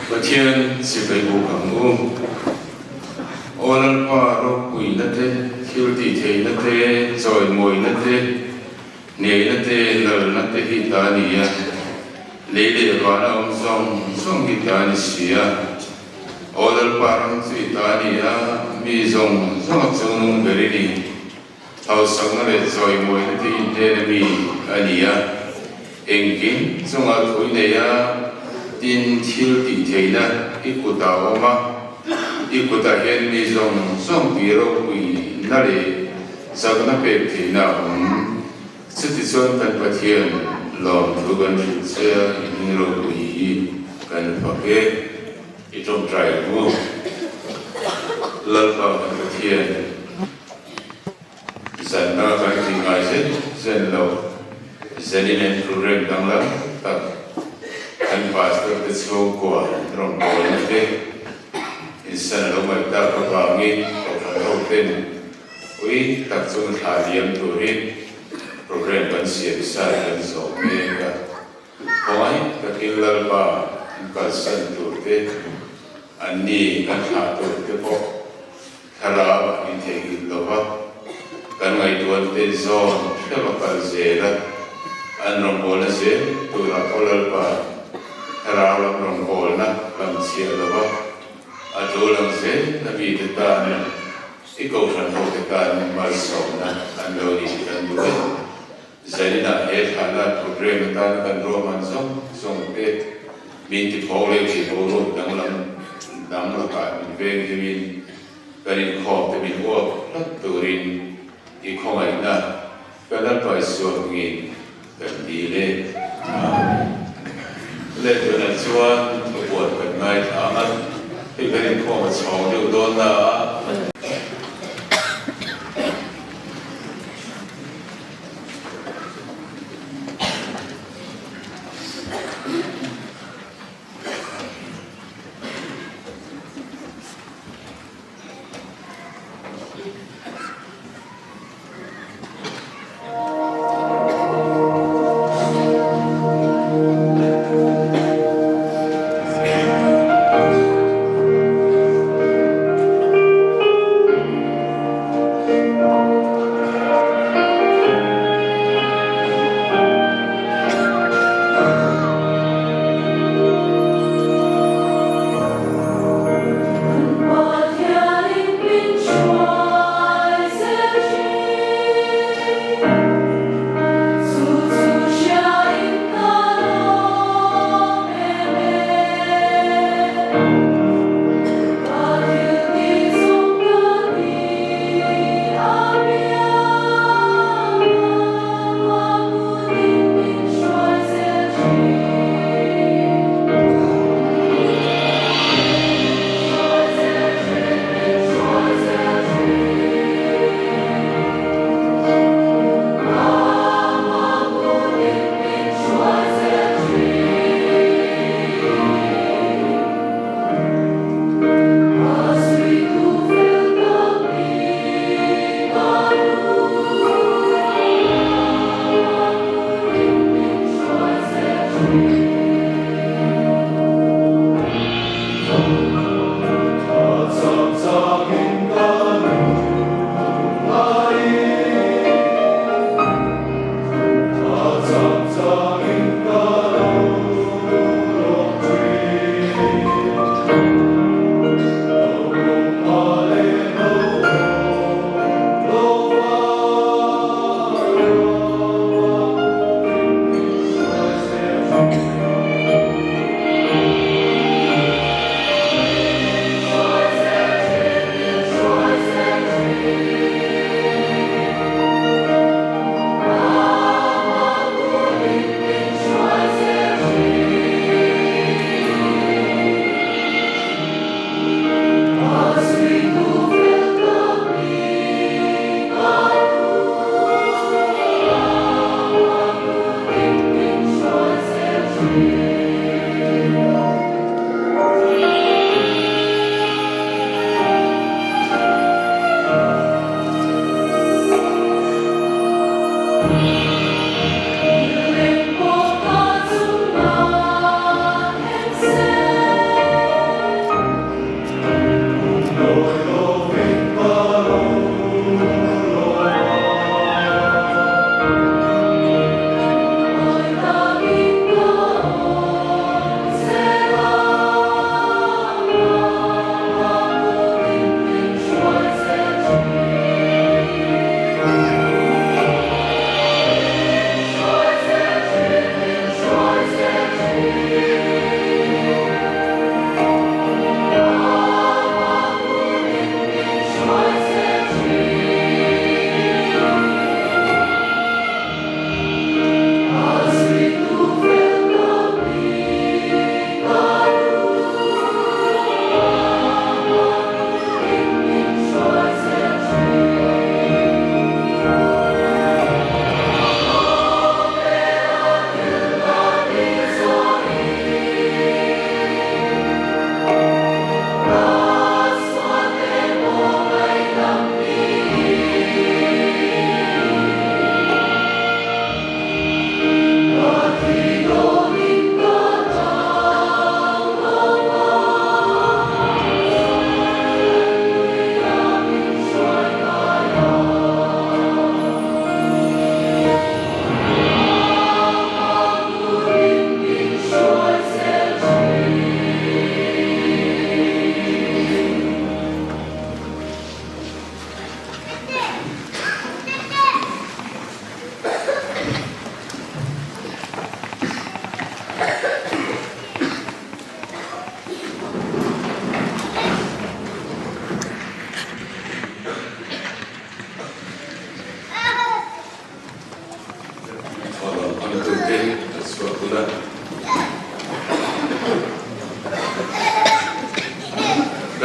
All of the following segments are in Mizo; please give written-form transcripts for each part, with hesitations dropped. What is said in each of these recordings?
Pathian sipai buk ang u. Aw Lalpa ropuina te, thil tihtheihna te, chawimawina te, Hneina te, lalna te hi ta a ni a, lei leh vana awm zawng zawng hi ta a ni si a. Aw Lalpa ram chu i ta a ni a, mi zawng zawng a chungnung ber i ni. Hausakna leh chawimawina te inhnen a mi a ni a, engkim chungah thu i nei a, tin thil tih theihna i kutah a awm a, i kutah hian mi zawng zawng tih ropuina leh Chakna pek theihna a awm. Chutichuan kan Pathian lawmthu kan hrilh che a, i hming ropui hi kan fak e. I tawngtai ang u. Lalpa kan Pathian, zanna kan tih ngai zen zen lo, zenin an program danglam tak kan pastor te chhungkua rawngbawlna te insan a lo ngaih tak avangin kohhran ho ten Ui tak chu thla liam turin program kan siam sa kan zawh mek a, khawngaih takin Lalpa an kalsan tur te, an ni kan thlah tur te pawh thlarau a in theihnghilh lo va, kan ngaihtuahna te zawn hreuh a kal zel a, an rawngbawlna zel turah pawh Lalpa thlarau lam rawngbawlna lam chhiah lo va, a tul ang zel a mite tan. I kohhran hote tan malsawmna an lo ni tih kan duh e. Zaninah he thlahna programme atana kan ruahman zawng zawng te min ti phawk leh tih boruak danglam dang lakah min veng himin kan inkhawm te min uap hlat turin i khawngaihna kan Lalpaisuah hmingin kan dil e. Amen. Le tunah chuan thupuan kan ngaithla ang a, hei kan inkhawm a chhawng deuh dawn na a.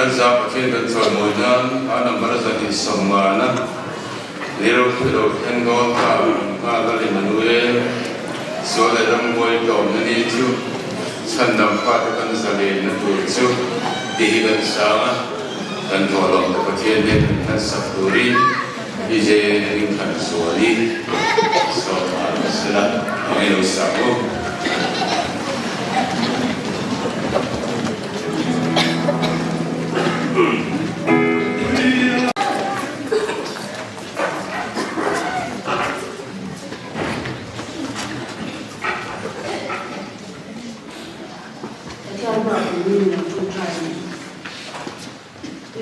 Kan za Pathian kan chawimawi nan a number 250 na ni ropui lo thleng dawn ta kan nghal a Immanuel sual leh rambuai tlawmna ni chu chhandam fate kan zalenna tur chu tih hi kan sang a, kan thawhlawm te Pathian nen kan hlansak turin PJ Hmingthan Zuali sawm a sela a ngailo sak u. Pathian hmah min lo ṭawngṭai a ni.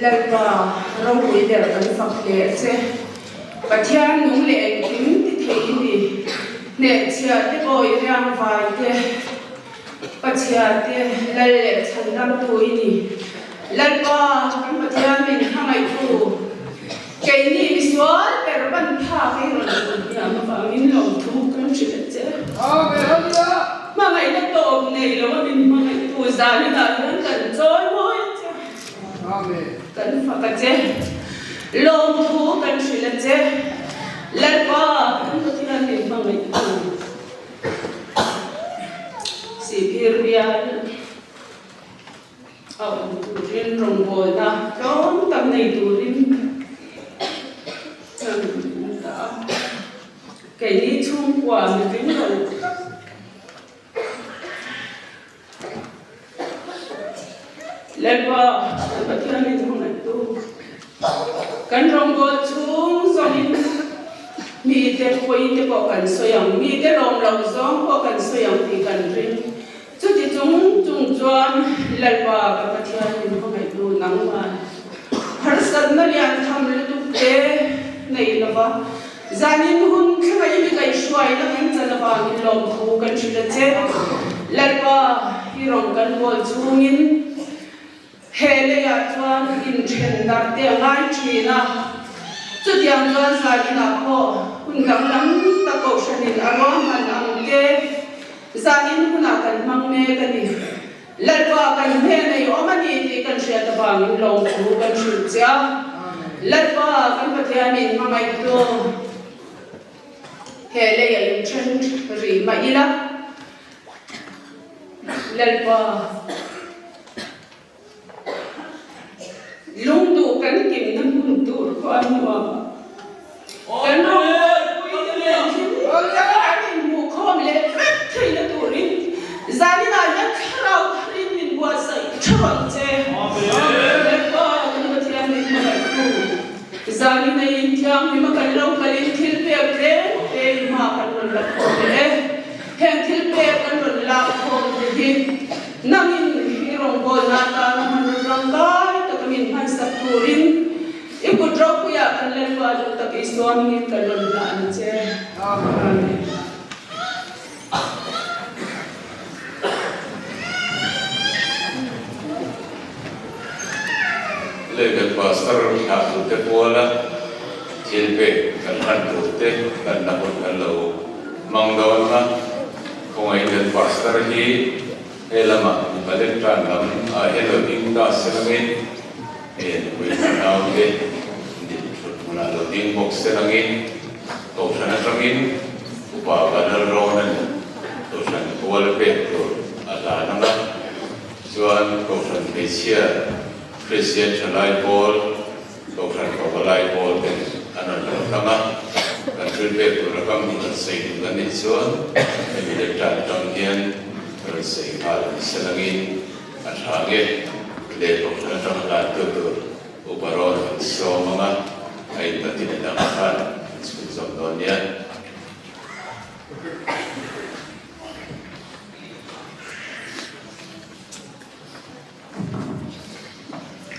Lalpa ropui ber kan fak hle a che. Pathian nung leh engkim ti thei i ni. Hnehchhia te bawi riang vai te, Pachhia te lal leh chhandamtu i ni. Lalpa kan Pathian min hmangaihtu, keini misual ber ban phak i rawn tun hiam avangin lawmthu kan hrilh a che. Hmangaihna tawp nei lo a min hmangaihtu zaninah hian kan chawi mawi a che. Kan fak a che. Lawmthu kan hrilh a che. Lalpa kan Pathian min hmangaihtu Sihphir bial a awm turin rawngbawlna tlawm tak nei turin kan dah a. Keini chhungkua mihring lo tak. Lalpa kan Pathian in hmangaihtu kan rawngbawl chhung zawngin mite pawi te pawh kan sawi ang, mite lawm loh zawng pawh kan sawi ang tih kan ring. Chuti chung chung chuan Lalpa kan Pathian in hmangaihtu nangmah harsatna lian tham lutuk te nei lova Zanin hun thlenga i mi kaihhruaina kan chan avangin lawmthu kan hrilh a che. Lalpa i rawng kan bawl chhungin he leiah chuan inthen darh te a ngai thin a. Chutiang chuan zaninah pawh hun danglam tak kohhranin a ruahman ang te zanin hunah kan hmang mek a ni. Lalpa kan hnena i awm a ni tih kan hriat avangin lawmthu kan hrilh che a. Lalpa kan Pathianin hmangaihtu he lei a inthen rih mah ila, Lalpa lungduh kan kimna hmun tur khaw a nuam a. Kan rawngbawlpuite nen hlim taka an inhmuhkhawm leh vek theihna turin zaninah hian thlarau tharin min buatsaih theuh ang che. Lalpa kan Pathian min hmangaihtu, zanin a inthianghlim a kan lo kalin thil pek tlem te i hma kan rawn la khawm leh e. Heng thil pek kan rawn lak khawm te hi nangin i rawngbawlna atana hman rangkai taka min hmansak turin I kut ropuiah kan Lalpa duh tak Isua hmingin kan rawn hlah ang che. Amen. Le kan pastor thlah tur te puala thil pek kan hlan tur te kan la hun kan lo hmang dawn a, khawngaih kan pastor hi he lamah mipa lek tan lam ah hian lo ding ta se langin He nupui fanaute din thut hmunah lo ding bawk se langin Kohhran atangin Upa Vanlalrawnan Kohhran kual pek tur a hlan ang a, chuan Kohhran hmeichhia Kristian thalai pawl, Kohhran pavalai pawl ten an rawn lo hlang a, kan thil pek tur a kam hi kan sawi duh kan nih chuan hemi leh tan atang hian rawn sawi nghal ni se langin A tha nge leh kohhran atanga hlantu tur upa rawn han sawm ang a, a inpatin a dang khan an chhun zawm dawn nia.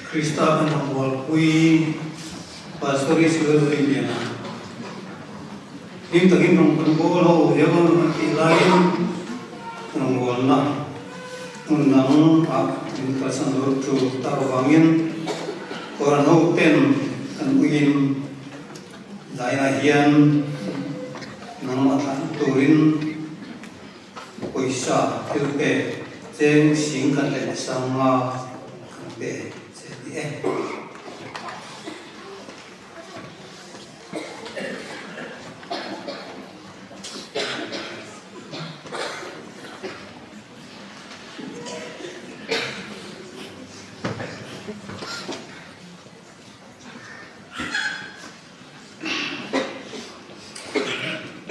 Krista kan rawngbawlpui Pastor Israel Rinliana hlim takin rawn kan bawl ho hian a tih laiin rawngbawlna Hmun dang ah min kalsan lo tur tak avangin Koran ho ten kan uiin zainah hian nangmah thlah turin pawisa thil pek cheng sing khat leh sanga kan pe che ni. ti e.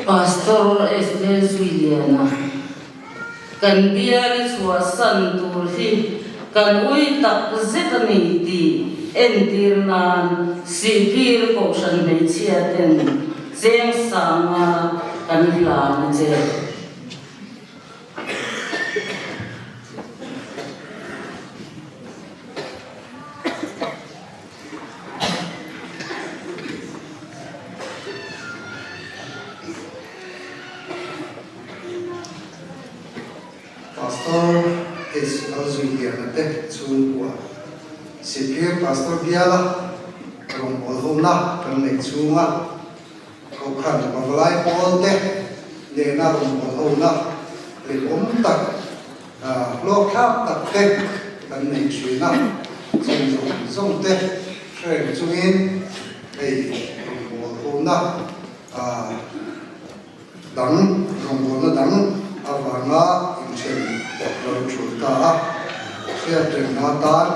Pastor SD Zuiliana, Kan bial i chhuahsan tur hi kan ui tak zet a ni tih entir nan Sihphir Kohhran hmeichhia ten cheng sanga kan hlan a che. Pastor H. Lalzuiliana te chhungkua Sihphir Pastor biala rawngbâwl hona kan neih chhunga Kohhran Pavalai pawl te nena rawngbâwl hona hlimawm tak hlawkthlak tak te kan nei thin a, chung zawng zawng te hreng chungin hei rawngbâwl hona dang, rawngbâwlna dang avanga inthen lo tul ta a, hriatrengna atan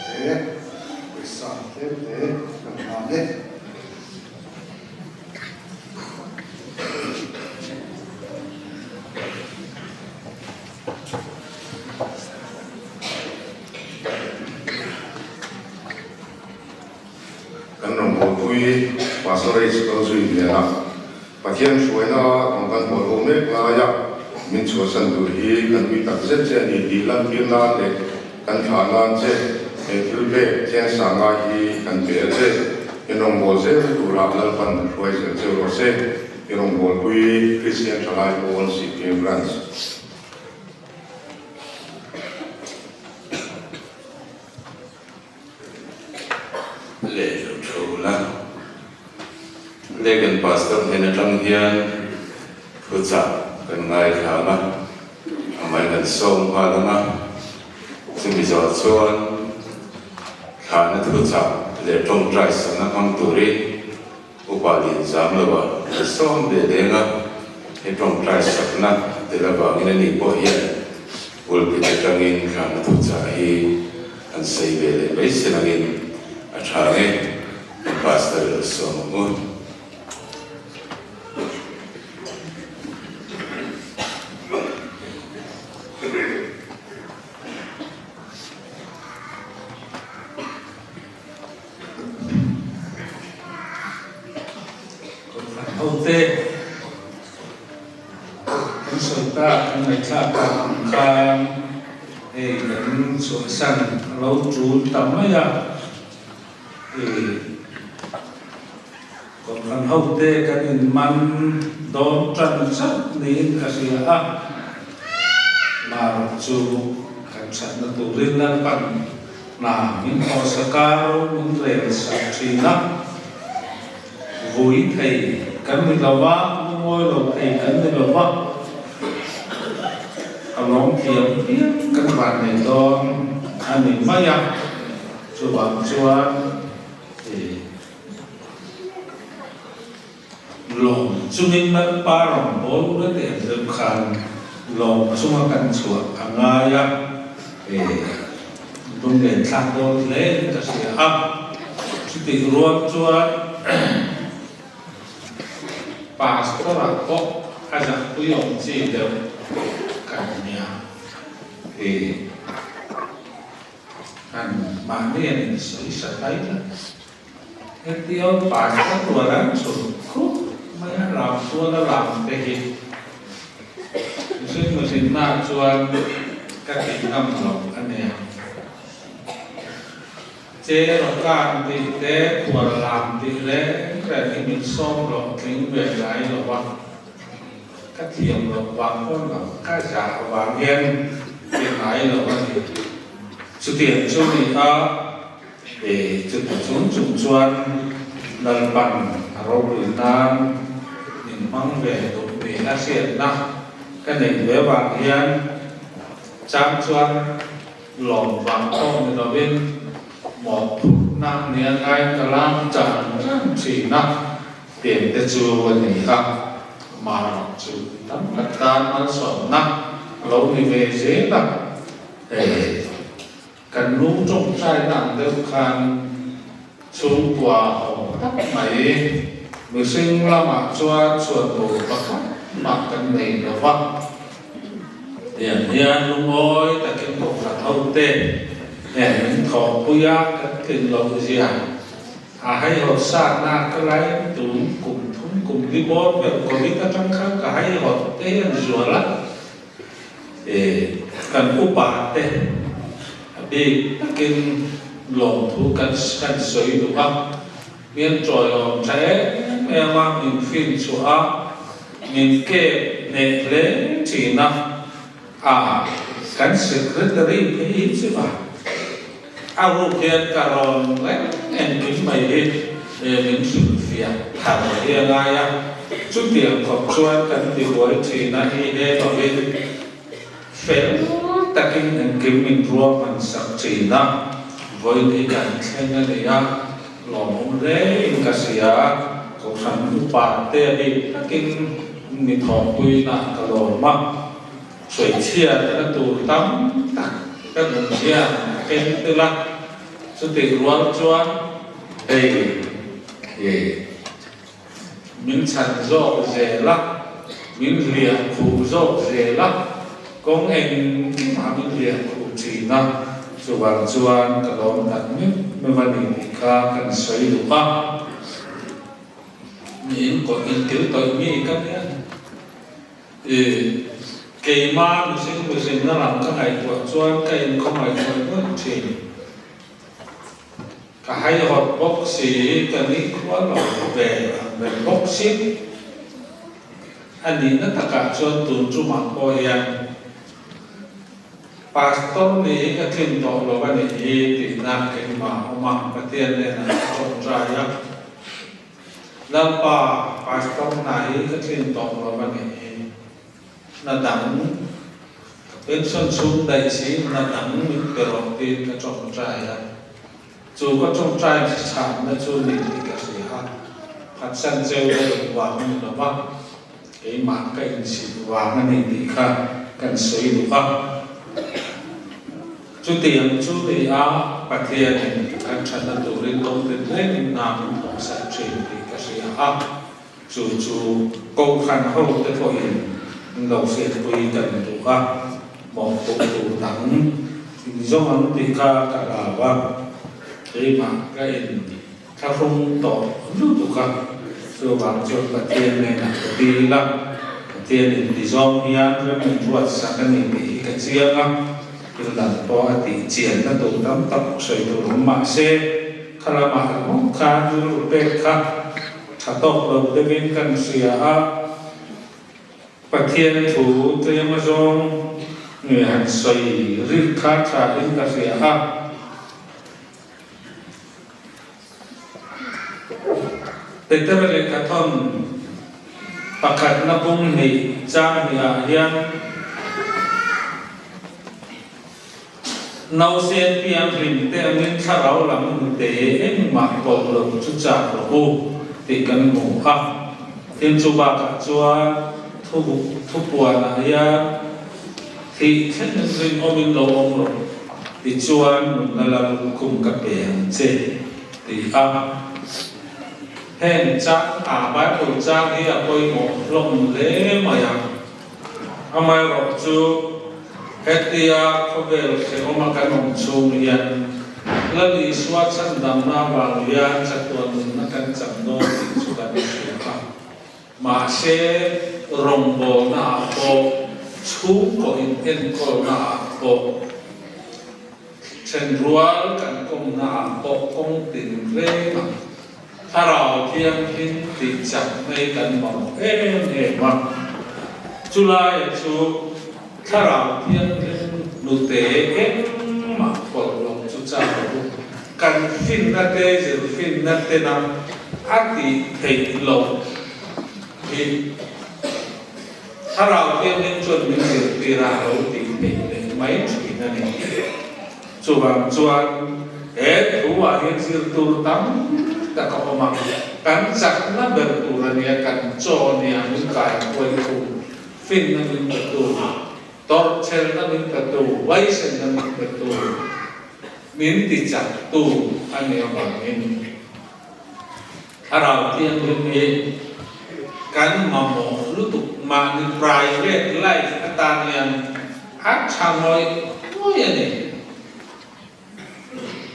he pawisa tlem te kan hlan e. Kan rawngbawlpui Pastor H. Kalzui hnenah Pathian hruaina rawng kan bawl ho mek laia min chhuahsan tur hi kan ui tak zet che a ni tih lantir nan leh kan thlah nan che he thil pek cheng sanga hi kan pe a che. I rawngbâwl zel turah Lalpan hruai zel cheu rawh se. I rawngbâwlpui Kristian Thalai Pawl Sihphir Branch. Leh lo tho la. Leh kan Pastor hnen atang hian thuchah kan ngaithla ang a, amah kan sawm nghal ang a, chumi zawh chuan thlahna thuchah leh tawngtai sakna hmang turin Upa Lian Zamloa kan sawm ve leng a, he tawngtai sakna tel avangin ani pawh hian pulpit atangin thlahna thuchah hi an sawi ve leh mai se langin a tha nge kan Pastor lo sawm ang u. Kohhran hote kan sawi tak kan ngaihthlak tak ang khan hei kan chhuahsan a lo tul ta mai a, ih Kohhran hote kan inman dawn tan chauh niin ka hria a, Marawh chu kan thatna turin Lalpan hna min thawhsak a, ro min rel sak thin a, vui thei kan ni lo va, lungawi lo thei kan ni lo va, ka lawm thiam viau kan van nei dawn a ni mai a, chuvang chuan ih. Lawng chungin Lalpa rawngbâwl ula tih an deuh khan lawng chunga kan chhuah a ngai a, lunglen thlak dawn hle in ka hria a. Chutih rual chuan Pastor-ah pawh a zahpui awm chi deuh kan nia. An mahni an insawi sa hlai tlat. Hetiang pastor rual an chhun khup mai a, ram chuan a ram te hi mihring mihrinna chuan ka tih ngam lo a nia. Che rawkan tih te, khual lam tih reng reng hi min sawm loh tling ve ngai lo a, ka thiam loh vang pawn lo, ka zah vang hian ti ngai lo a ni. Chutiang chu ni a. E, chuti chung chung chuan Lalpan a ropui nan min hmang ve duh ni a hriatna ka neih ve vang hian chang chuan lawm vang pawh ni lovin Mawhphurhna nia ngai ka lam chan chan thin a, tiang te chu a ni a, amaherawh chu tam tak tan malsawmna a lo ni ve zel a, hei kan nu tawngtaina ang deuh khan chhungkua awm tak mai mihring lamah chuan chhuan tur pakhat mah kan nei lo va. Tiang hian lungawi takin kohhran hote nen min thawhpui a, kan tlin loh zia a haihawt satna ka lai tun kum thum kum li bawr vel Covid atang khan ka haihawt te hian zual a, kan upa te a bik takin lawmthu kan kan sawi duh a. Min chawiawm tha em em a, min fin chhuah a, min kep hneh hle thin a, a kan secretary phei hi chu a a ruk hian ka rawn reng engkim mai hi min hrilhfiah thar hi a ngai a, chutiang khawp chuan kan ti buai thin a, i he lovin fel takin engkim min ruahman sak thin a, vawiin hi kan thleng a ni a. Lawmawm rengin ka hria, Kohhran upa te a bik takin mi thawhpuina ka lawm a, sawichhiatna tur tam tak ka nun hian a keng tel a, chutih rual chuan hei hi min chhan zawk zel a, min hliah khuh zawk zel a, kawng engkimah min hliah khuh thin a, chuvang chuan ka lawm tak meuh meuh a ni tih kha kan sawi duh a, mi in kil tawih mi ka nia. I keima mihring mihrinna lam ka ngaihtuah chuan ka inkhawngaih ngawih ngawih thin. Ka haihawt bawk si, ka nikhua lo ve ang reng bawk si. A nihna takah chuan tun tumah pawh hian Pastor nih hi ka tlin tawh lo a nih hi tihna keimah awm a, Pathian hnenah ka tawngtai a. Lalpa, Pastor hna hi ka tlin tawh lo a nih hi. Hna dang ka pension chhung daih si hna dang min pe rawh tiin ka tawngtai a. Chu ka tawngtai chhanna chu ni tih ka hria a, phatsan cheu ka duh vang a ni lo va, keimah ka inchhit vang a ni tih kha kan sawi duh a. Chutiang chu ni a, Pathianin kan thatna turin kawng tin rengin hna min thawksak thin tih ka hria a. Chu chu Kohhran ho te pawhin an lo hriatpui kan duh a, mawhpawh tur dang in zawng ang tih kha ka hlau a, keimah ka in thlahrung tawh lutuk a, chuvang chuan Pathian hnenah ka dil a, Pathian in ti zawng hian ram in ruatsak a ni tih hi ka chiang a, thil dang pawh a tih chianna tur tam tak sawi tur awm mah se, khalamah ringawt khan rilru pek kha Tha tawk lo deuhin kan hria a, Pathian thu tlem azawng nge han sawi rik kha tha in ka hria a. Petera lehkhathawn pakhatna bung hnih chang hnih ah hian, Nausen pianghlim te angin thlarau lam hnute engmah pawlh lo chu chak rawh u tih kan hmu a. Tin chu bakah chuan thu thupuanah hian thih thlengin rinawmin lo awm rawh tichuan nunna lal lukhum ka pe ang che ti a. Heng chang a Bible chang hi a pawimawh hlawm hle mai a. Amaherawh chu hetia khawvel hrehawma kan awm chhung hian Lal Isua chhandamna avang hian chatuan nunna kan chang dawn tih chu kan hria a. Mahse, rawngbawlnaah pawh, chhungkaw inenkawlnaah pawh, thenrual kan kawmnaah pawh kawng tin reng ang. Thlarau Thianghlim tih chak mai kan mamawh em em a, chulaia chu Thlarau Thianghlim hnute engmah pawlh lo chu chak lo u. Kan finna te zir finna tena a tih theih loh hi Thlarau Thianghlim chuan min zirtir a, a lo tih theih leh mai thin a ni. Chuvang chuan. He thu-ah hian zir tur tam tak a awm a, kan chakna ber tur a nia, kan chaw nia min kaihruaitu, finna min petu, tawrhchelna min petu, huaisenna min petu, min tichaktu a nih avangin Thlarau Thianghlim hi kan mamawh lutuk mahni private life atan hian a tha ngawih ngawih a ni.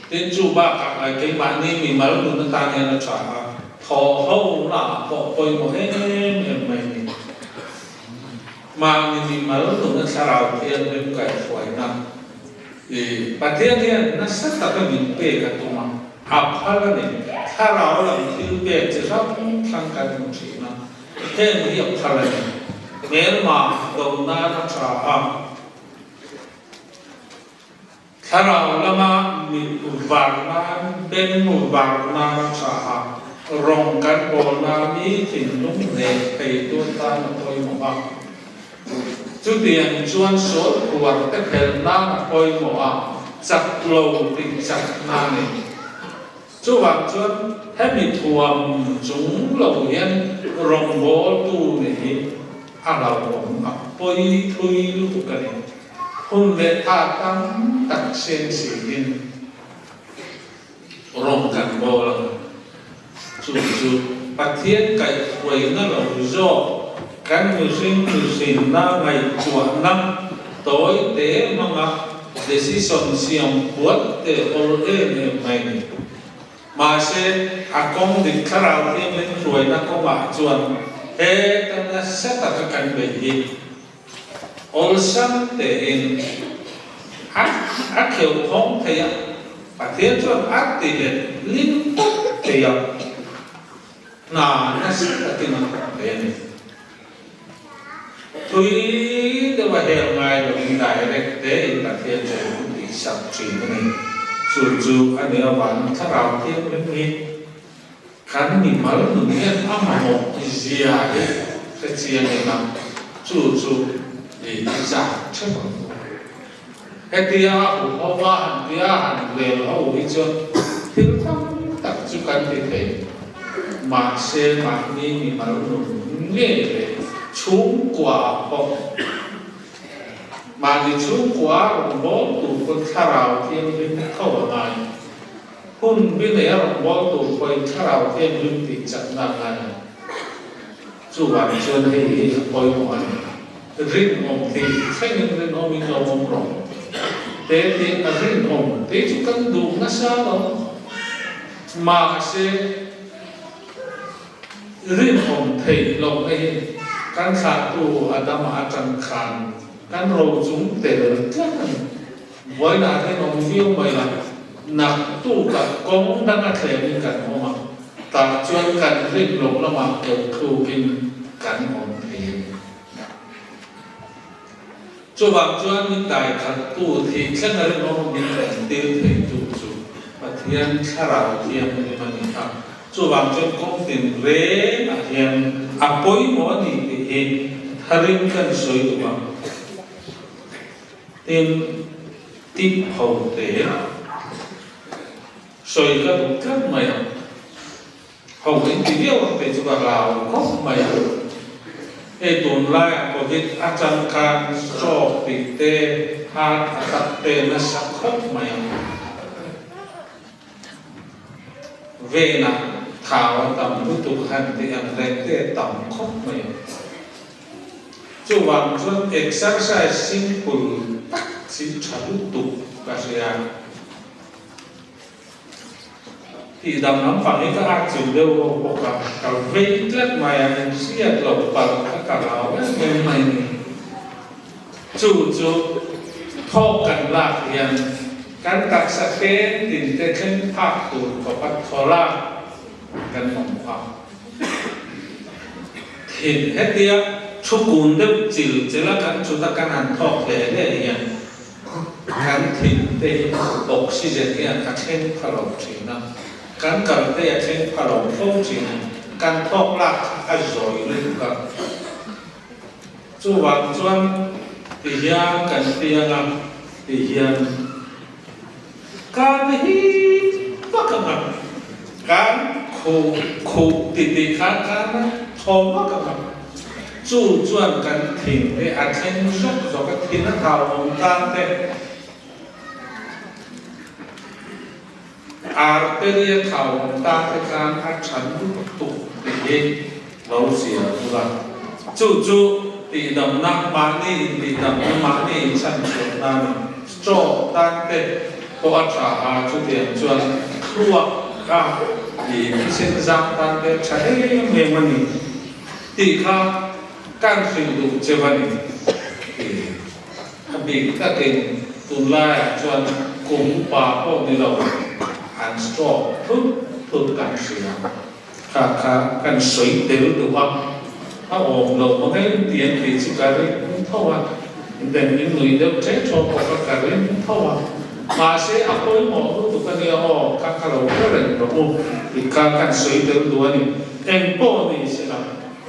Tin, chu bakah ngai keimahni mimal nun atan hian a tha a, thaw ho lah pawh pawimawh em em mai a ni. Mahni mimal nun a thlarau thianghlim kaihhruaina i Pathian hian nasa taka min pek a tum a, a phal a ni. Thlarau lam thil pek chi hrang hrang kan hmu thin a, heng hi a phal a ni. Hmelma do nan a tha a. Thlarau lama mit var nan, beng var nan a tha a, rawng kan bawl nan mi thinlung hneh thei tur tan a pawimawh a. Chutiang chuan sawl khuar te phelh nan a pawimawh a, chak lo tih chak nan a ni. Chuvang chuan hemi thuam chung lo hian rawngbawltu nih hi a hlauhawm a pawi thui lutuk a ni. Hun leh tha tam tak sen siin rawng kan bawl ang. Chu chu Pathian kaihhruaina lo zawk kan mihring mihrinna ngaihtuahna tawi te hmanga decision siam puat te awl em em mai ni. Mahse, a kawng dik thlarau thianghlim hruaina kawngah chuan heta nasa taka kan beih hi Awlsam tein a a kheuh hawng thei a, Pathian chuan a ti let ling tawp thei a, hna nasa takin a thawk thei a ni. Thui deuh a hel ngai loin direct tein Pathian chuan min tihsak thin a ni. Chu chu a nih avangin thlarau thianghlim hi Kan mimal nun hian a mamawh zia hi hre chiang ila, chu chu i chak theuh ang u. Hetia a hu ho a han tia han rel ho hi chuan thil tam tak chu kan ti thei. Mahse mahni mimal nun ngei leh chhungkua ah pawh mahni chhungkua rawngbawltu pawn thlarau thianghlim tho a ngai. Hun bi nei a rawn bawl tur pawhin thlarau thianghlim tih chakna a ngai a. Chuvang chuan hei hi a pawimawh a ni. Rinawm tih thlengin rinawmin lo awm rawh. Te tih a rinawm tih chu kan duh nasa lo. Mahse, rinawm theih lohna hi kan thlahtu Adama atang khan kan rochung tel tlat a ni. Vawiinah hian awm viau mai la, naktukah kawng danga thlemin kan awm a, tah chuan kan rin loh lamah keuh thlukin kan awm thei a ni. Chuvang chuan min daikhattu thih thleng a rinawm min entir theitu chu Pathian Thlarau Thianghlim a ni a, chuvang chuan kawng tin rengah hian a pawimawh a ni tih hi tharin kan sawi duh a. Tin, tip ho te sawi ka duh tlat mai a, ho in ti viau ang tih chu ka hlau khawp mai a. Hei tunlaiah Covid atang khan stroke tih te, heart attack te nasa khawp mai a. Venah thau a tam lutuk han tih ang reng te a tam khawp mai a. Chuvang chuan exercise simple tak chi tha lutuk ka hria. Tih dang lampang hi ka atchilh deuh ho bawk a, ka vei tlat mai a, inhriat loh palh kha ka hlau em em mai ni. Chu chu thawk kan lak hian kan taksa pen tin te thleng phak tur khawpa thaw lak kan awm a. Thin hetia thu kun deuh chil chil a kan chut a kan han thawk hle hle hian kan thin te hi oxygen hian a thleng pha lo thin a, kan kal te a thleng pha lo fo thin a, kan thawk lak kha a zawi lutuk a. Chuvang chuan ti hian kan piang a ti hian. Kan hip vak ang a, kan khuh khuh titih khan kan thaw vak ang a, chu chuan kan thin hi a thleng zawk zawk a, thin a thau awm tan te, artery a thau awm tan te khan a tha lutuk tih hi lo hria ula. Chu chu tihdamna, mahni intihdamna, mahni inchhanchhuahna a ni. Stroke tan te pawh a tha a, chutiang chuan thluak a ih thisen zang tan te a tha em em a ni tih kha kan hrilh duh cheu a ni. Ih a bik takin tunlaiah chuan kum upa pawh ni lo an stroke thut thut kan hria. Kha kha kan sawi tel duh a, a awm lo mang em tih an tih chu ka ring tho a, den in nuih deuh ṭhe ṭhaw pawh kha ka ring tho a, mahse a pawimawh lutuk a nia aw, kha kha lo hre reng rawh u tih kha kan sawi tel duh a ni. Eng pawh ni se la,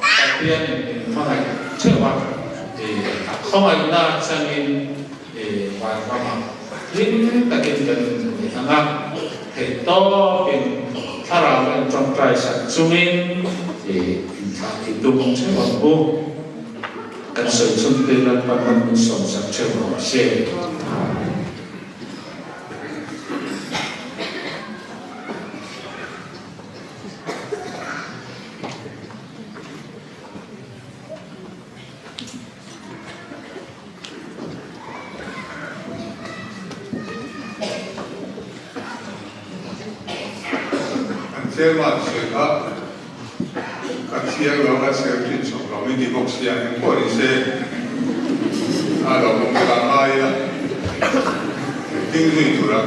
Pathian in min hmangaih ṭheuh a, a khawngaihna changin vanramah hlim takin kan inhmu ang a, theihtawpin thlarau en tawngtai sak chungin inthlah i tum theuh ang u. Kan sawi chhungte Lalpan man min sawmsak theuh rawh se. An chairman sawi kha ka chiang lo a chhiar thin chawp lo i ti bawk sia eng pawh ni se a lo awm ta ngai a engtin zui tura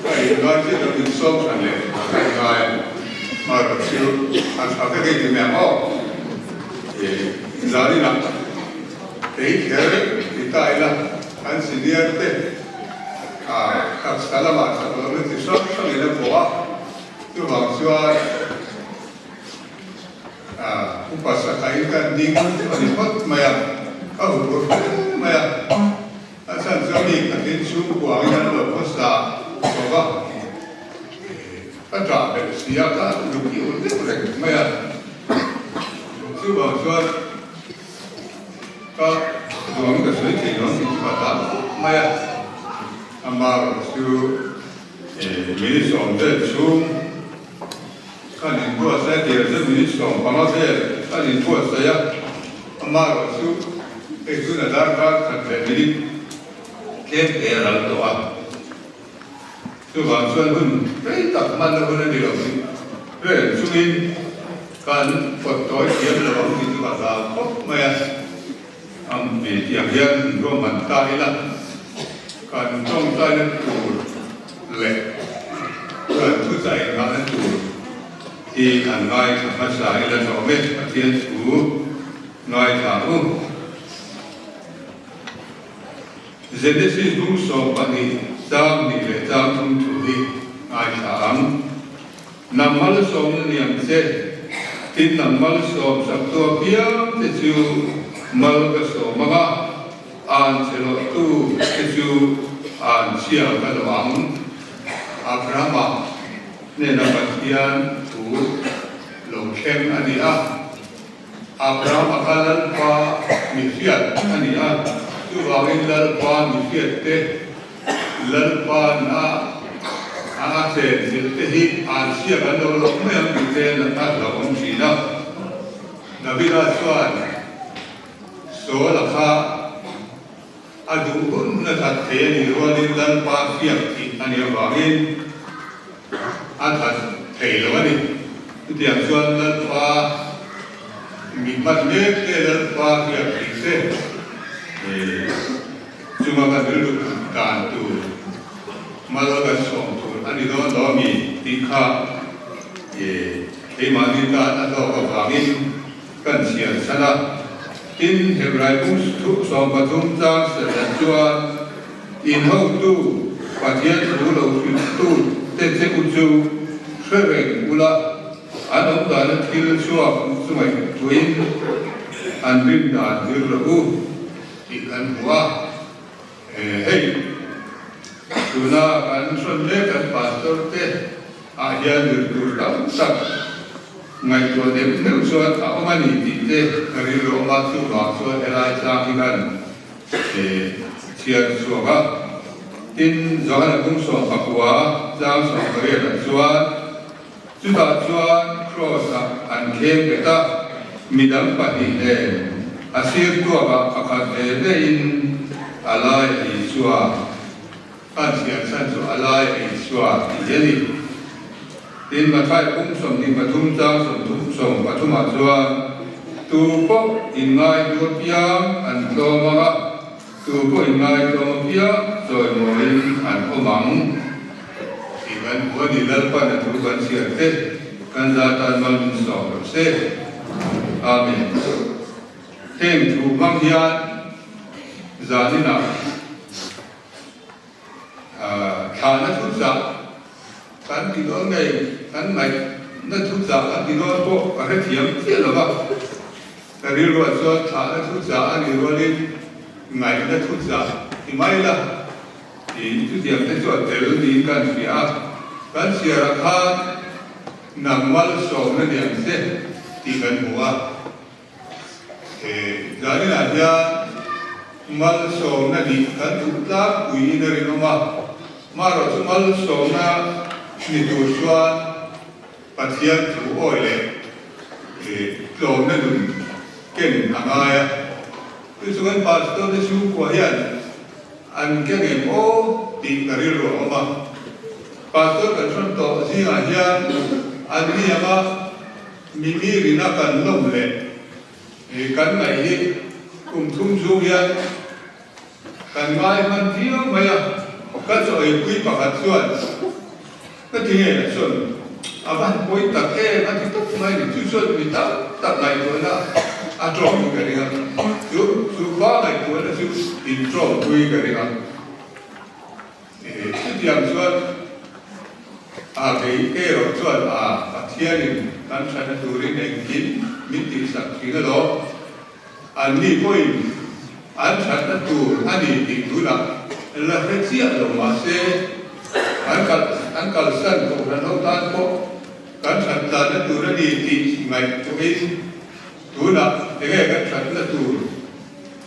ka inngai chiah lo insawm than leh ka inngai a marawh chu a tha vek i ti mai ang aw. Zaninah kei kher ti ta ila kan senior te taksa lamah chak lohna chi hrang hrangin a pawh a, chuvang chuan upa sakhain kan ding a ni phawt mai a, ka huphurh hle mai a, a chhan chuan mi khatin chhungkua angin an lo khawsa chho va, ka ṭah belh si a, ka luk i ulh deuh reng mai a. Chuvang chuan ka duang ka sawi thei lo tih chu ka hlau khawp mai a, amaherawh chu minute sawm vel chhung kan inbuatsaih a, tir chu minute 15 vel kan inbuatsaih a, amaherawh chu hei tuna darkar khat leh minute tlem te a ral tawh a. Chuvang chuan hun rei tak hmanna hun a ni lo tih reng chungin kan kawt tawi thiam lo ang tih chu ka hlau khawp mai a. Am ti tiang hian inruahman ta ila kan tawngtaina tur leh kan thuchah inghahna tur hi an ngaithla hmasa ila hlawm e, Pathian thu ngaithla u. Genesis bung 12 chang hnih leh chang thum thu hi ngaithla ang. Nang malsawmna ni ang che, tin nang malsawm sak tu apiang te chu mal ka sawm ang a, an che loh tu te chu an chhia ka lo ang. Abrahama hnena Pathian thu lo thleng a ni a. Abraham a kha Lalpa mi hriat a ni a, chuvangin Lalpa mi hriat te, Lalpa'n a a chen zilh te hi an hriat an lo loh mai ang tih te a hlauhawm thin a. Davida chuan Saul-a kha a duh hun hun a that thei a nih rualin Lalpa hriat tih a nih avangin a that thei lo a ni. Chutiang chuan Lalpa mi hman mek te, Lalpa hriat tih te chunga kan rilru dan tur, mal kan sawm tur a ni dawn lo a mi tih kha keimahni tan a hlawk avangin Kan chhiar chhan a, tin Hebrai bung 13 chang serh chuan in hotu Pathian thu lo hrilhtu te che u chu hre reng ula, an awm dana thil chhuak chu ngaihtuahin an rin dan zir rawh u tih kan hmu a. Hei thu. Tuna kan hrawn mek kan pastor te ah hian zir tur tam tak ngaihtuah neuh neuh chuan a awm a ni tih te ka rilru awm a, chuvang chuan helai tlang hi kan chhiar chhuak a. Tin, Johana bung 19 tlang 18 ah chuan chutah chuan Kraws ah an kheng bet a, midang pahnih nen a sir tuakah pakhat ve ve in a lai a Isua. An chhiar chhan chu a lai a Isua tih hi a ni. Tin, Mathai pum 23 chang 30 13 ah chuan, Tu pawh inngai du apiang an tlawm ang a, tu pawh inngai tlawm apiang chawimawiin an awm ang tih kan hmu a ni. Lalpan a thu kan chhiar te kan za tan mal min sawm rawh se. Amen. Heng thu hmang hian zaninah. Thlahna thu chah kan ti dawn ngei, kan ngaihna thu chah kan ti dawn pawh ka hrethiam chiah lo va. Ka rilruah chuan thlahna thu chah a nih rualin ngaihna thu chah ti mai la tih chutiang te chu a tel niin kan hria a. Kan chhiarah khan nang malsawmna ni ang che tih kan hmu a. He zaninah hian malsawmna nih kan duh tlangpui in a rinawm a, marawh chu malsawmna ni tur chuan Pathian thu awi leh tlawmna nun ken a ngai a. Chu chu kan pastor te chhungkua hian an keng em aw tih ka rilru a awm a. Pastor kan hrawn tawh zingah hian an ni ang a. Mimi rina kan lawm leh kan ngaih hi kum thum chhung hian kan ngai hman viau mai a, ka chaw eipui pakhat chuan ka ti ngei la chuan a va han pawi tak em a ti tawp mai ni, chu chuan mi tam tak ngaihtuahna a tawngin ka ring a, chu chu pa ngaihtuahna chu in tawngpui ka ring a. Chutiang chuan a kei erawh chuan a Pathianin kan thatna turin engkim min tihsak thin alawm. Anni pawhin an thatna tur a ni tih tunah la hre chiah lo mahse an kal an kalsan kohhran ho tan pawh kan that tlanna tur a ni tih ngaihtuahin tunah enge kan thatna tur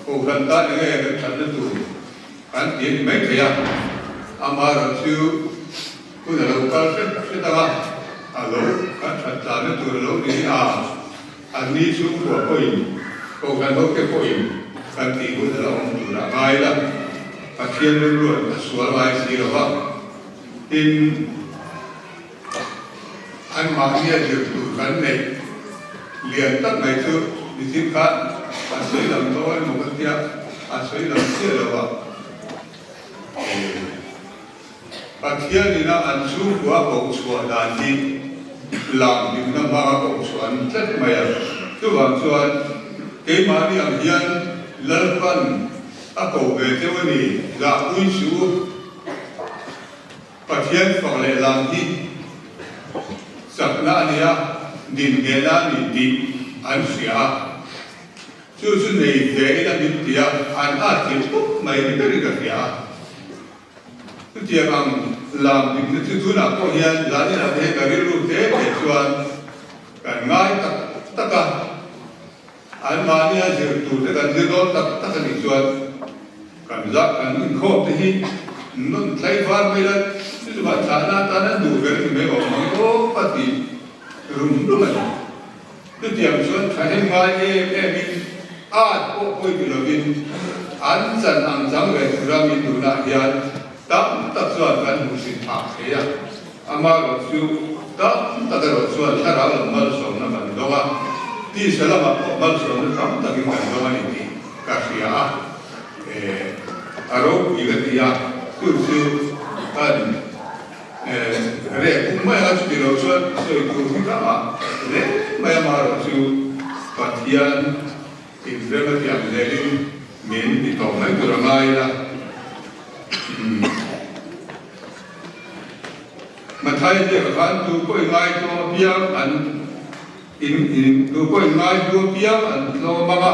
kohhran tan enge kan thatna tur Kan ti a ni mai thei a, amaherawhchu hun a lo kal hret hret ang a, a lo kan that tlanna tur a lo ni a, anni chhungkua pawhin, Kohhran hote pawhin kan tih hun a la awm tur a ngai la, Pathian rilruan a sual ngai si lo va, tin, anmahnia zir tur kan neih lian tak mai chu mihring khan a sawi lam tawh emaw ka tia, a sawi lam chiah lo a. Pathian ina an chhungkua koh chhuah dan hi lam hlimna hmanga koh chhuah an ni tlat mai a. Chuvang chuan keimahni ang hian Lalpan a ko ve teuh a ni, zahpui suh u. Pathian fak leh lam hi chakna a nia, dinhmehna a ni tih an hria a. Chu chu nei ve ila min ti a, an atchilh khawp mai ni berin ka hria a. Chutiang ang lam dikna chu tunah pawh hian zaninah te hian ka rilru hle hle chuan kan ngai tak tak a. Anmahnia zir tur te kan zir dawn tak tak a nih chuan kan zah kan inkhawm te hi nawn thlai var mai la, chu chu van thlahna atan an duh ber ni mai awm ang aw a ti rum rum a ni. Chutiang chuan thahnem ngai em em in at pawh pawi ti lovin an chan ang chang ve tura min duhnaah hian tam tak chuan kan hmuhsit phah thei a. Amaherawh chu tam tak erawh chuan thlarau lam malsawmna kan dawng a, tisa lamah pawh malsawmna tam takin kan dawng a ni tih ka hria a, a ropui ka ti a, chu chu kan reh kum mai anga chuti lo chuan sawi tur hi ka ngah hle mai amaherawh chu Pathian inrem a tiang zelin min ti tawh mai tur a ngai la. Mathai ziakah khan tu pawh i ngaihtuah apiang an in in tu pawh in ngaihtuah apiang an tlawm ang a,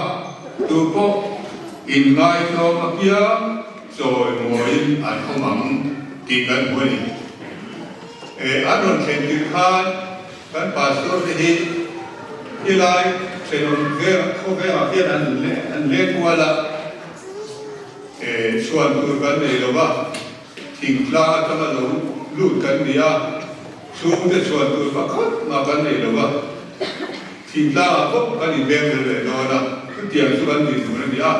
tu pawh in ngaitlawm apiang chawimawiin an awm ang. tih kan hmu a ni. An rawn thlen tirh khan kan pastor te hi helai thenawm veng khawvengah hian an an leng kual a, chhuan tur kan nei lo va, thingtlang atanga lo lut kan ni a, chhungte chhuan tur pakhat mah kan nei lo va, thingtlangah pawh kan inleng vel leh dawn a, chutiang chu kan dinhmun a ni a.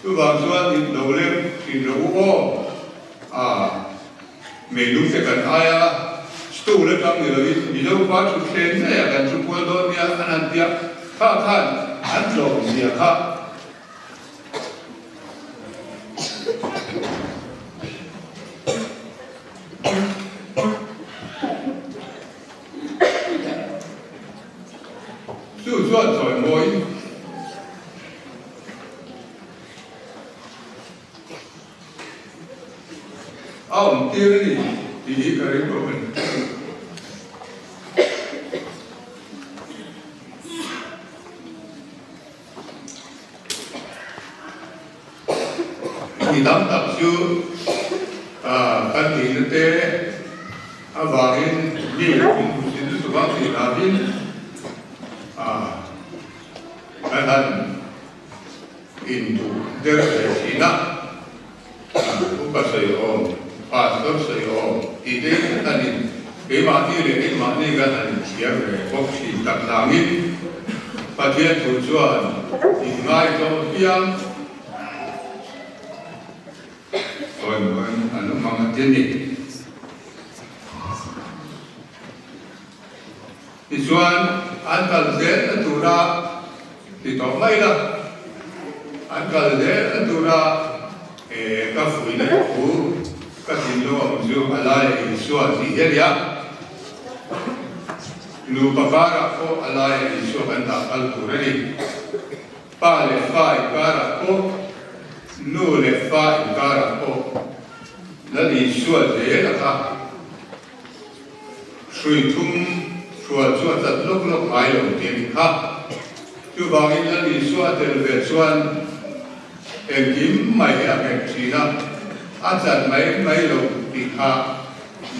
Chuvang chuan in lo leng thin lo u aw. A meilung te kan ai a, stool atang ni loin Mizo pa thutthleng ngeiah kan thu kual dawn nia an han tia, kha khan an tlawm zia kha. Chu chuan chawimawiin. A awm tir a ni tih hi ka ring bawk a ni. Mi tam tak chu kan nihna te avangin mi inhmuhsit lutuk ang tih hlauhin kan han Induh der ve thin a, upa sawi awm, pastor sawi awm tih te in an in keimahni leh keimahni kan han inthiam ve bawk thin tak nangin Pathian thu chuan inngaitawh piang tawi mawiin an awm ang a ti a ni. Tichuan, an kal zelna tura ti tawh mai la, an kal zelna tura ka fuihna thu ka thinlung awm chu a laia Isua tih hi a ni a. Nupa karah pawh a laia Isua kan dah kal tur a ni. Pa leh fa inkarah pawh, nu leh fa inkarah pawh Lal Isua zel a kha. Hrui thum hrual chu a chat lawk lawk ngai lo tih a ni kha. Chuvangin Lal Isua a tel ve chuan engkim mai hi a nghet thin a, a chat mai mai lo tih kha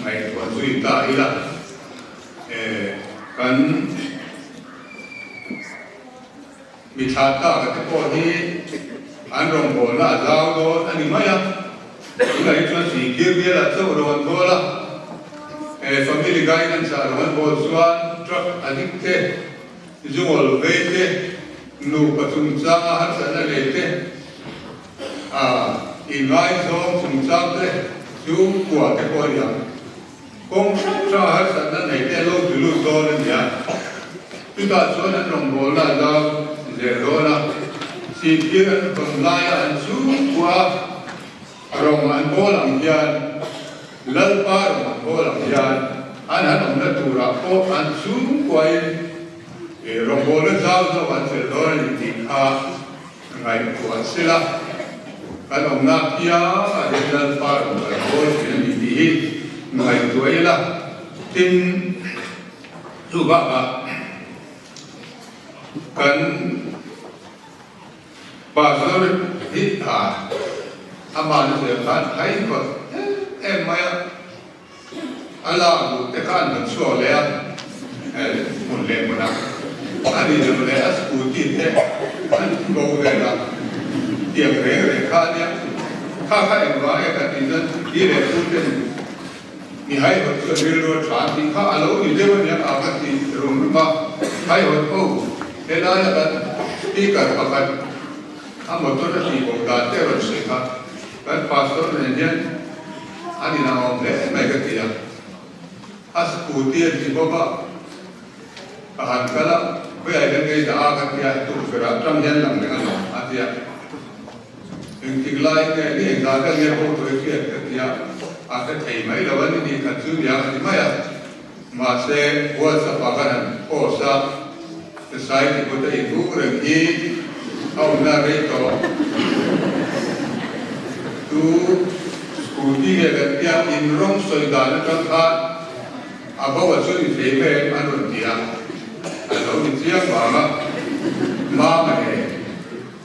ngaihtuah zui ta ila. Kan mi thlah tlak a te pawh hi an rawngbawlna a zau dawn a ni mai a, tunah hi chuan Sihphir bialah chauh rawn bawl a, family guidance ah rawn bawl chuan truck addict te, zungawl vei te, nupa chungchanga harsatna nei te, inngaizawng chungchang te chu kua te pawh a ni ang. Kawng hrang hranga harsatna nei te lo ti lut dawn a ni a, chutah chuan an rawngbawlna a zau zel dawn a, Sihphir an hawn laia an chhungkua rawng an bawl ang hian, Lalpa rawng an bawl ang hian an han awmna turah pawh an chhungkuain rawngbawlna zau zawk an chelh dawn a ni tih kha Ngaihtuah sela, kan awmna piang a hian Lalpa rawn kal dawn thin a ni tih hi ngaihtuah ila, tin, chu bakah kan Pastor hi a amah na zel khan hai phawt em em mai a, A lak duh te khan kan chhuak leh a, hmun leh hmunah a ni lo leh a scooty te an bo vel a, tiang reng reng kha a nia, kha kha engvang nge kan tih chuan i leh pu ten mi haihawt chu a rilru a tha an tih kha a lo ni deuh a nia a ka ti rum rum a, haihawt ho helaia kan speaker pakhat a motor a tih bo dan te a rawn sawi kha. Kan pastor nen hian an inang awm hle mai ka ti a, a scooty a ti bawk a, ka han kal a, khawiah hian ka inah a ka ti a, tukverh ah tang hian lang reng alawm a ti a, engtik lai nge ni engzah vel nge pawh tawh i hriat ka ti a, a hre thei mai lo a ni ni khat chu nia ka ti mai a, mahse WhatsApp ah kan han post a, Society kut a inhung reng hi a awmna rei tawh. Tu scooty nge kan tia in rawng sawi dan atang khan a bo a chu ni thei mai em an rawn ti a, a lo ni chiang vang a, mama nen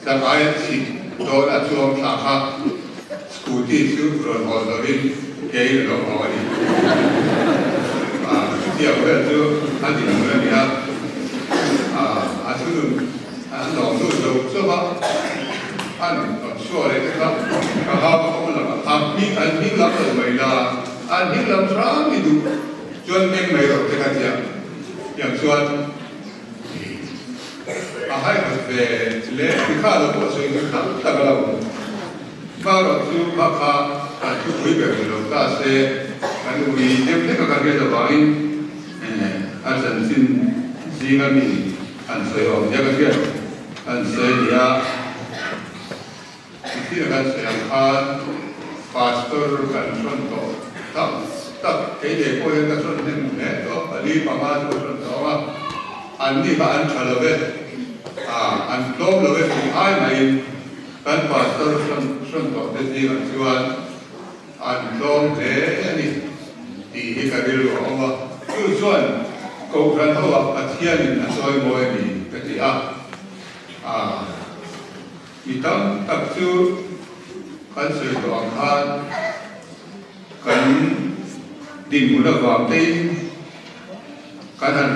chak aia chhit dawn a chuang thla kha. Scooty chu rawn haw lovin kein a lo haw a ni. Chutiang vel chu a dinhmun a ni a, a thunun an lawm lut lo chauh a, an rawn chhuah leh te kha ka hau a awm lo a, an hming lam lo mai la, an hming lam hram i duh chuan meng mai rawh te kha tia tiang chuan A haihawt ve le ti kha lo pawh sawi tur tam tak a lo. Hmarawh chu kha kha kan thupui ber ni lo ta se, kan ui deuh hlek a kan hriat avangin a chanchin zinga mi han sawi awm nia ka hriat han sawi a ni a. Thil kan sawi ang khan Pastor kan hrawn tawh tak tak, kei leh pawh hian ka hrawn hnem hle tawh, pali panga chu ka hrawn tawh ang a, an ni kha an tha lo ve, an tlawm lo ve tih ai maiin kan Pastor hrawn hrawn tawh te zingah chuan an tlawm hle a ni tih hi ka rilru a awm a, chu chuan Kohhran ho ah Pathianin a chawi mawi a ni ka ti a, aa. Mi tam tak chu kan sawi tawh ang khan kan dinhmun avang tein kan han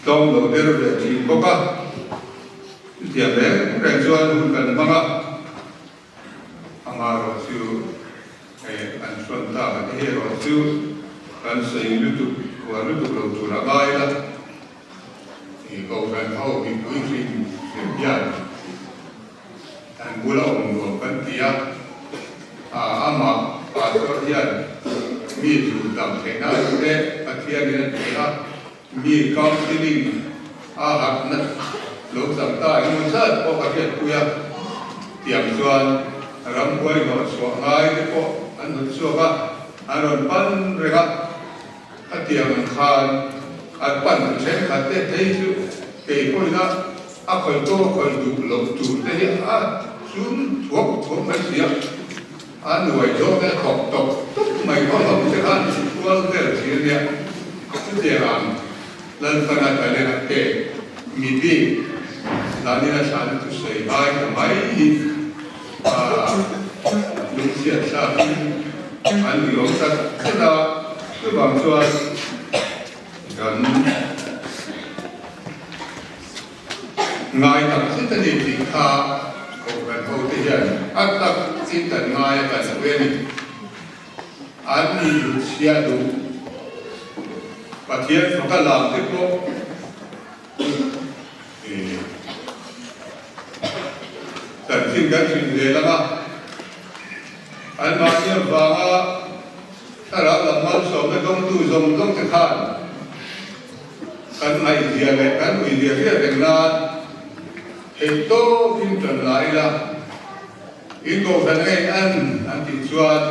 tlawm lo der ve thin bawk a, chutiang reng reng chuan hun kan hmang a, amaherawh chu hei an hrawn tak a ni erawh chu kan sawi lutuk uar lutuk lo tur a ngai la. I Kohhran ho mipui hrim hrim hian an bula awm nuam kan ti a, amah Pastor hian mi chu dam theihna a duh e, Pathianin a ti a, mi counselling a harhna lo chang ta engemaw zat pawh ka hriatpui a, tiang chuan ramhuai hnawh chhuah ngai te pawh an hnawt chhuak a, an rawn pan reng a. A tiang ang khan an pan tu thenkhat te phei chu kei pawhin a a khawih pawh a khawih duh loh tur te hi a chum thuak thuak mai si a, a nuai zawk te a thawk tawp tawp mai khaw hlawm te khan kual vel thin a nia. Chutiang ang Lalpana talent a pek mi bik Lanina Thlana thusawi ngai ta mai hi a lungchhiat thlakin an ni awm tak zet a, chuvang chuan kan ngai tak zet a ni tih kha Kohhran hote hian a tak chin kan ngai a kan pui a ni. An ni duh chhiah duh Pathian faka lam te pawh Chanchin kan hrilh ve lang a, anmahni avanga thlarau lam malsawmna dawngtu zawng zawng te khan kan ngaihzia leh kan uizia hriat reng nan theih tawkin tan la ila, in kohhran a in an an tih chuan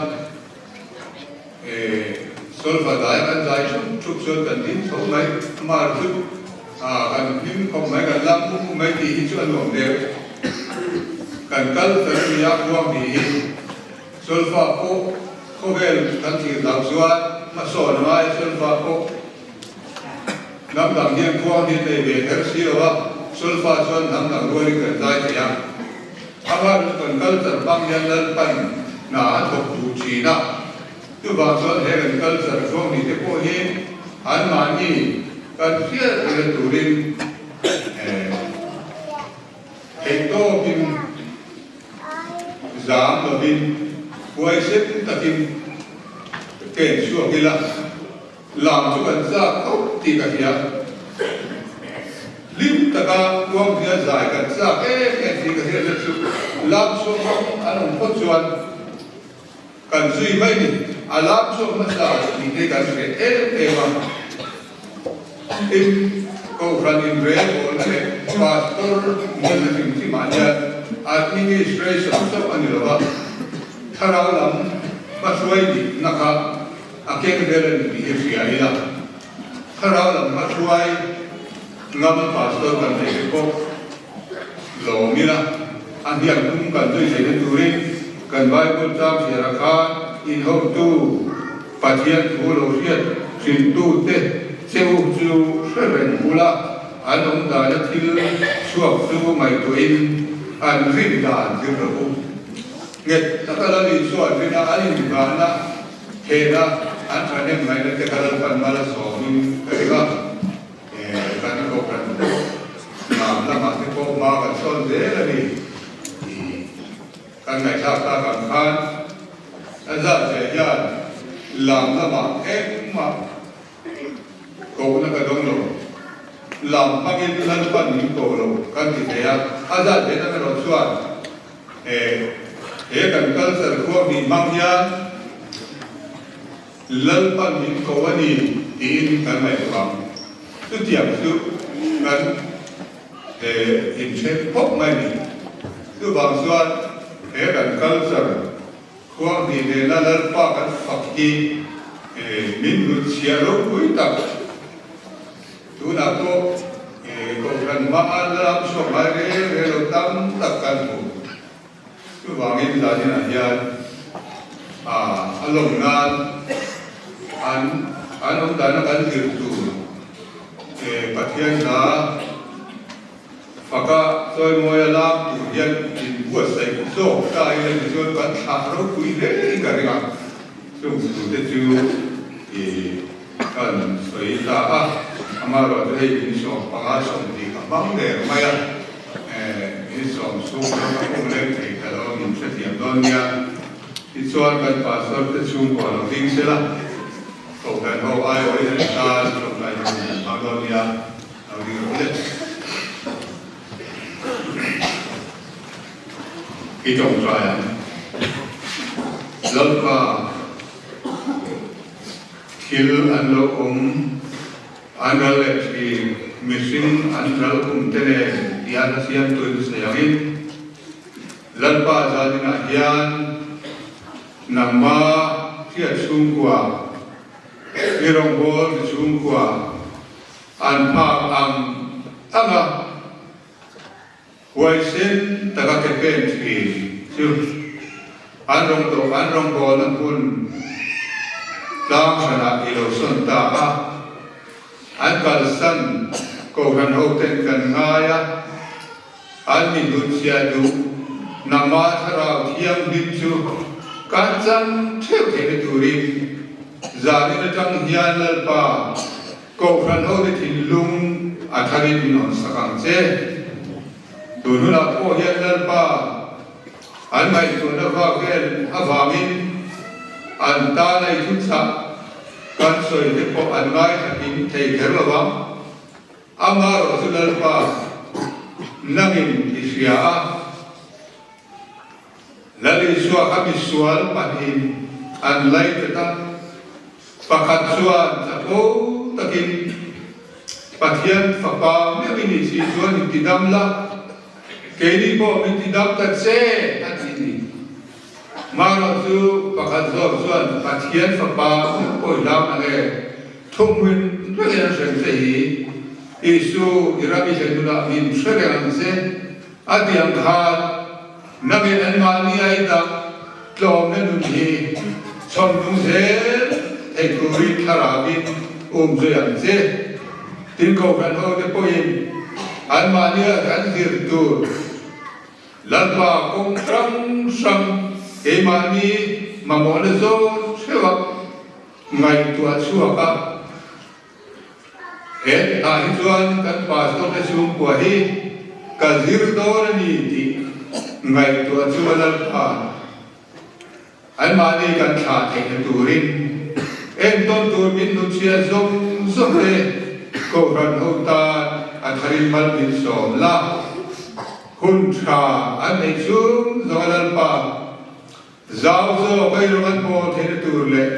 Solfa dai kan zai thup thup chuan kan ding chho mai, mar chu kan hlim khawp mai, kan lam mup mup mai tih hi chu a nuam deuh. Kan kal fel a nia khuang tih hi Solfa pawh khawvel kan thlir dang chuan hmasawn a ngai, Solfa pawh hnam dang hian khuang hi an nei ve kher si lo a, Solfa chuan hnam dang rualin kan zai thei a. Amah chu kan culture hmang hian Lalpan hna a thawk duh thin a, chuvang chuan he kan culture hruang ni te pawh hi anmahni kan hriat reng turin theihtawkin zam lovin huaisen takin ken chhuak ila. Lam chu kan zak khawp tih ka hria. Hlim taka Kuanghnia zai kan zak em em tih ka hriat na chu lam chhuak hmang an awm phawt chuan kan zui mai ni. A lam chhuak hmasa tih te kan hre em em a. Tin, Kohhran inrelbawlna leh Pastor ngenna hrim hrimah hian administration chauh a ni lo va, thlarau lam hmahruai dikna kha A keng vel a ni tih hi hria ila, thlarau lam hmahruai ngam pastor kan neih te pawh lawm ila, a hniam tum kan zui theihna turin kan Bible chang chhiarah khan inhotu Pathian thu lo hriat hrilhtute che u chu hre reng bula an awm dana thil chhuak chu ngaihtuahin an rin dan zir rawh u. Nghet taka Lal Isua an rin a, an inghahna phena an thahnem ngaihna te kha Lalpan mal a sawmin ka ring a, kan kohhran lam lamah te pawh hma kan sawn zel a ni tih kan ngaihthlak tak ang khan a zat ve hian lam lamah engmah Kohna ka dawng lo. Lam hmangin Lalpan min ko lo kan ti thei a, a zat ve tak erawh chuan he he kan culture khuang hnih hmang hian Lalpan min ko a ni tiin kan ngaihtuah ang. Chutiang chu kan he inthen khawp mai a ni. Chuvang chuan he kan culture Khuang hnih nena Lalpa kan fak hi min hlut chhia ropui tak. Tunah pawh Kohhran hmaa lam chhuak ngai reng reng lo tam tak kan hmu. Chuvangin zaninah hian a lawm nan an an awm dana kan zir tur Pathian hla Faka chawimawia lam tur hian in buatsaih zawk ta ila ti chuan kan thlah ropui hle in ka ring a, chung thu te chu i kan sawi ta a, amaherawhchu hei min 15 sawmhnih ka hmang der mai a, min sawm chhung kha ka hmu leng thei ta lo min hrethiam dawn nia, tichuan kan pastor te chhungkua lo ding sela, kohhran ho aiawhin an tan tlawmngai ho in an hmang dawn nia. I tawngtai ang. Lalpa, thil an lo awm, an ral leh thin, mihring an ral kum te nen tia hla siamtuin sawi angin, Lalpa zaninah hian nangma hriat chhungkua, i rawngbâwl ti chhungkua, An phak ang ang a, huaisen taka ke pen thin chu an rawn tawh an rawngbawlna hmun tlang hranah i lo sawn ta a, an kalsan Kohhran hoten kan ngai a, an mi hnutchhiah duh nangmah thlarau thianghlim chu kan chang theuh theihna turin zanin atang hian Lalpa Kohhran hote thinlung a tharin min hawn sak ang che. Tun hunah pawh hian Lalpa an ngaihtuahna vak vel avangin an tan a i thuchah kan sawi te pawh an ngaithlakin thei kher lo vang. Amaherawh chu Lalpa nangin i hria a. Lal Isua kha misual pahnihin an laitet a, pakhat chuan chapo takin, Pathian Fapa meuh i nih si chuan in tidam la, keini pawh min tidam ta che, a ti ni. Marawh chu pakhat zawk chuan, Pathian Fapa meuh pawh i hlau na nge, thumhmun rengin an hrem che hi, Isu i ram i thlen hunah min hre reng ang che, A ti ang khan nangin anmahni a i dah tlawmna nun hi chhawm nung zel thei turin thlarauin um zui ang che. Tin Kohhran hote pawhin anmahni a kan zir tur Lalpa kawng hrang hrang keimahni mamawhna zawn theuha ngaihtuah chhuak a, He tah hi chuan kan pastor te chhungkua hi ka zir dawn a ni tih ngaihtuah chu a Lalpa anmahni kan thlah theihna turin entawn tur min hnutchhiah zawng zawng te Kohhran ho tan a tharin mal min sawm la, hun tha an neih chhung zawng a Lalpa Zau zawk a i rawn an pawl theihna tur leh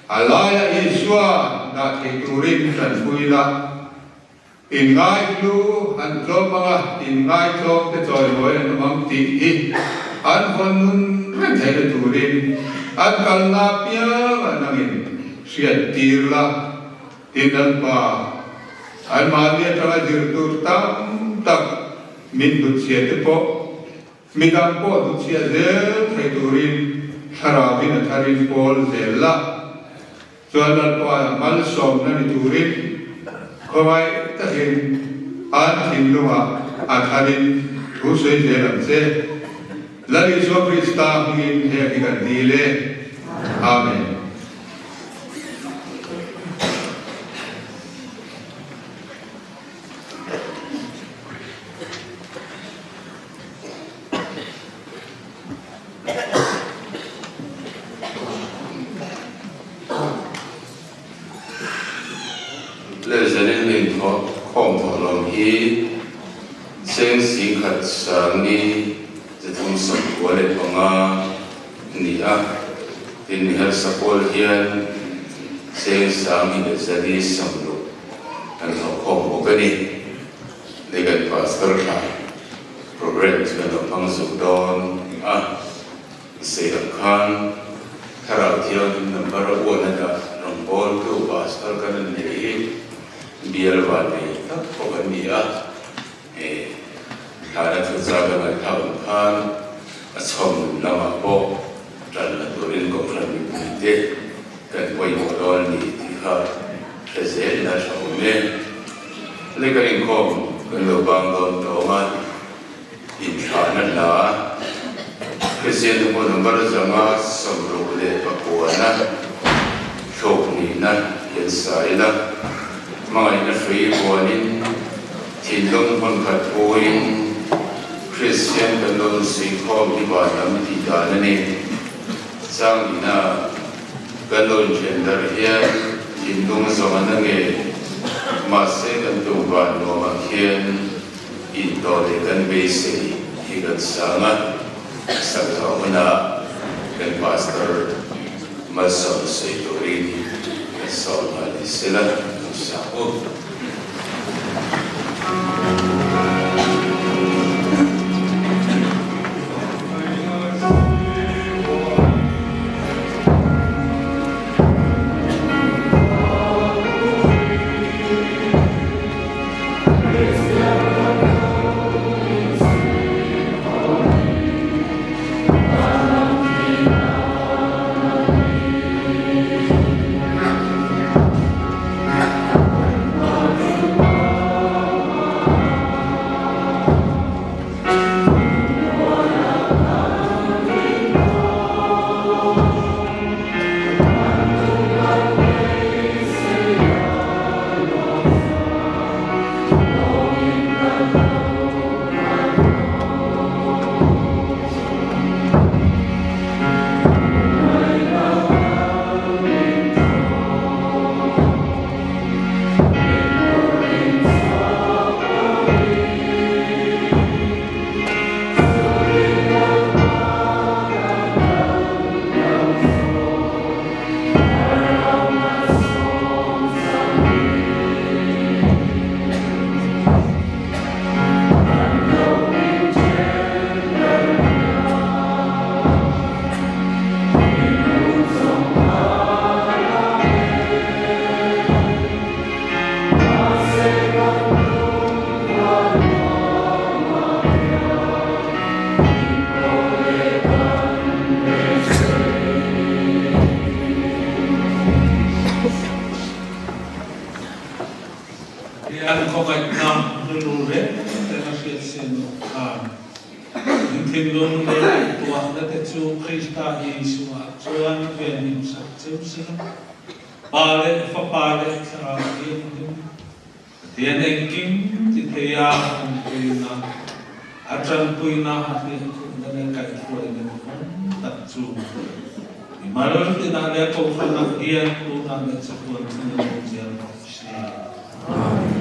a laia Isua dah thei turin tanpui la. Inngaihlu an tlawm anga inngaihtlawm te chawimawi an awm ang tih hi an vawn nun reng theihna turin an kalna apiangah nangin hriat tir la. Tin Lalpa, anmahni atanga zir tur tam tak min hnutchhiah te pawh Midang pawh duhchhiah zel thei turin thlarauin a tharin pawl zel la, chuan Lalpa malsawmna ni turin khawngaih takin an thinlungah a tharin thu sawi zel ang che. Lal Isua Krista hmingin heng hi kan dil e. Amen. Lehzelin min khawm thawh lawm hi cheng singkhat sangni 395 a ni a, tin miharsa pawl hian cheng 1460 kan thawh khawm bawk a ni. Hei kan pastor thla program chu kan lo hmang zuk dawn a. Sei ang khan Thlarau Thianghlim number a uan a dah rawngbawltu pastor kan an neih hi bial van nei tak pawh kan ni a. Hei thlana thuchah kan ngaihthlak ang khan a chhawm lamah pawh tan la turin Kohhran mipuite kan pawimawh dawn a ni tih kha hre zel ila tha awm e. Lei kan inkhawm kan lo bang dawn tawng a. Inthlahna hla, Kristian hmun number 69 thlawk nihna hian sa ila, hmangaihna hrui vuanin, thinlung hmun khat puiin Kristian kan lo insuihkhawm hi van lam tih dan a ni. Changnihna kan lo inthen darh hian thinlung zawng a na nge, mahse kan tum van nuamah khian Intawh leh kan beisei hi kan sang a, sak zawh hunah kan Pastor malsawm sawi turin kan sawm nghal ni sela kan sang u. Pathian khawngaihna rilru reng reng a hriat sin loh khan min thinlung leh ngaihtuahna te chu Krista Isua chuan venhim sak cheu sela, Pa leh Fapa leh Thlarau Thianghlim Pathian engkim ti thei a awmpuina, a tanpuina a hliahkhuhna leh kaihhruaina duhawm tak chu mi mal tinah leh Kohhranah hian tunah leh chatuan thleng a awm zel bawk si. Amen.